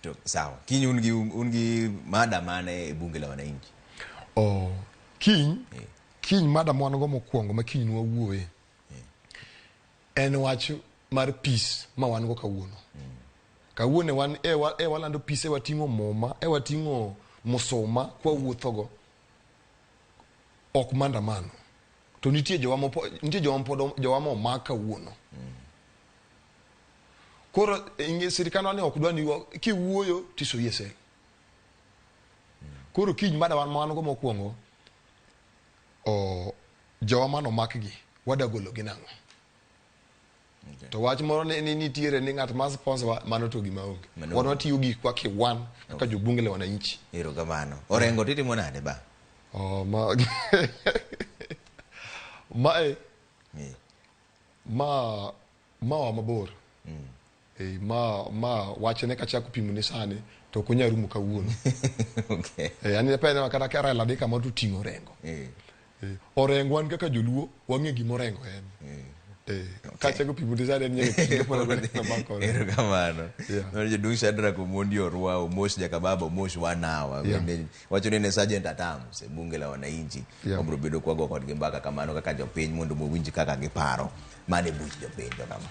To sawa. Kiny un gi un gi mada mane e bunge la wananchi? Oh, kiny Eh. kiny mada ma wan go mokwongo ma kiny nwawuoye en wach mar peace ma wan go kawuono. Kawuono wan e, wa, e walando peace e wating'o muma e wating'o musuma kwawuothogo ok maandamano to nitie jowa mopo, nitie jowa pod jowa momak kawuono. Koro ing'e sirkandwa ni ok dwa ni wa- kiwuoyo tisoyi e sel. Koro kiny mada wan ma wan go mokwongo o jowa mano makgi wada golo gi nang'o? Okay. To wach moro ni, ni nitiere ni ng'at ma sponsor wa mano to gima onge. Mano Wan onge. watiyo gikwa kiwan kaka jobunge le wananchi. Erokamano. Orengo titimo nade ba? Oh, ma mae Eh. ma ma oa mabor. Eh, ma ma wachne kachako pimo ni sani to ok onyal rumo kawuono. Okay. Eh, an apeno kata ka Raila dhi kamoro to oting'o Orengo. Eh. Eh, Orengo wan kaka joluo wang'e gima Orengo en. Eh, kachako pimo ni sani en nyaka kinde pod abiro bang' kode. Erokamano. Yeah. Mano jaduong' Shadrack Omondi Orwa, Omosh Jakababa, Omosh Wanawa. Yeah. Bende wacho ni ne Sergeant at Arms e bunge la wananchi. Yeah. Wabiro bedo kwago kodgi mbaka kamano kaka jopiny mondo mowinj kaka giparo. Mano e buch jopiny to kama.